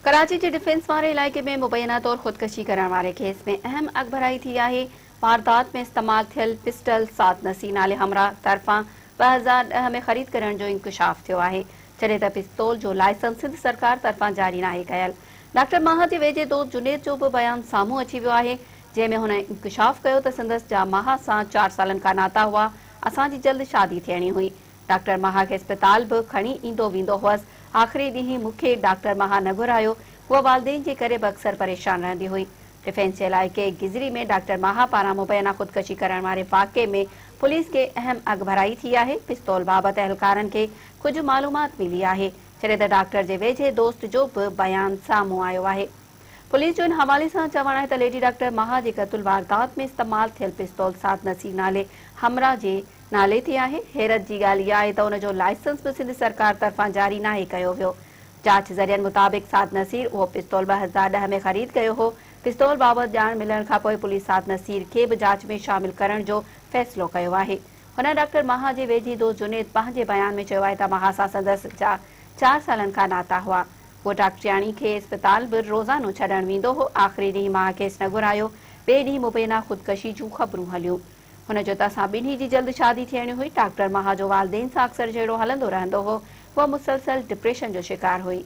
ڪراچي جي ڊفينس واري علائقي ۾ مبينا طور خودڪشي ڪرڻ واري ڪيس ۾ اهم اڳڀرائي ٿي آهي، واردات ۾ استعمال ٿيل پسٽل سعد نصير نالي همراهه طرفان 2010 ۾ خريد ڪرڻ جو انڪشاف ٿيو آهي، جڏهن ته پستول جو لائسنس سنڌ سرڪار طرفان جاري ناهي ڪيل. ڊاڪٽر ماها جي ويجهي دوست جنيد جو به بيان سامهون اچي ويو آهي، جنهن ۾ هن انڪشاف ڪيو ته سندس جا ماها سان چار سالن کان ناتا هئا، اسان جي جلد شادي ٿيڻي هئي. ڊاڪٽر مها کي اسپتال به کڻي ايندو ويندو هئس. آخري ڏينهن مون کي ڊاڪٽر مها نه گهرايو. هوء والدين جي ڪري به اڪثر پريشان رهندي هئي. ڊفينس جي علائقي گذري ۾ ڊاڪٽر مها پاران مبينا خودڪشي ڪرڻ واري واقعي ۾ پوليس کي اهم اڳڀرائي ٿي آهي. پستول بابت اهلڪارن کي ڪجهه معلومات ملي آهي. جڏهن ته ڊاڪٽر جي ويجهي دوست جو به بيان سامهون آيو آهي. پوليس جو ان حوالي سان چوڻ آهي ته ليڊي ڊاڪٽر مها جي قتل واردات ۾ استعمال ٿيل پستول سعد نصير نالي همراهه جي نالي تي آهي، حيرت جي ڳالهه اها آهي ته ان جو لائسنس به سنڌ سرڪار طرفان جاري ناهي ڪيو ويو. جاچ ذريعن مطابق سعد نصير اهو پستول 2010 ۾ خريد ڪيو هو، پستول بابت ڄاڻ ملڻ کانپوء پوليس سعد نصير کي به جاچ ۾ شامل ڪرڻ جو فيصلو ڪيو آهي. هن ڊاڪٽر مها جي ويجهي دوست جنيد پنهنجي بيان ۾ چيو آهي ته مها سان سندس جا چار سالن کان ناتا هئا. هو ڊاڪٽرياڻي کي اسپتال به روزانو ڇڏڻ ويندو هو، آخري ڏينهن مها کيس نه گهرايو، ٻئي ڏينهن مبينا خودڪشي جون خبرون هليون. هن چيو ته اسان ٻنهي جي جلد شادي ٿيڻي هئي، ڊاڪٽر مها جو والدين سان اڪثر جهيڙو هلندو رهندو هو، هوء مسلسل ڊپريشن جو شڪار هئي.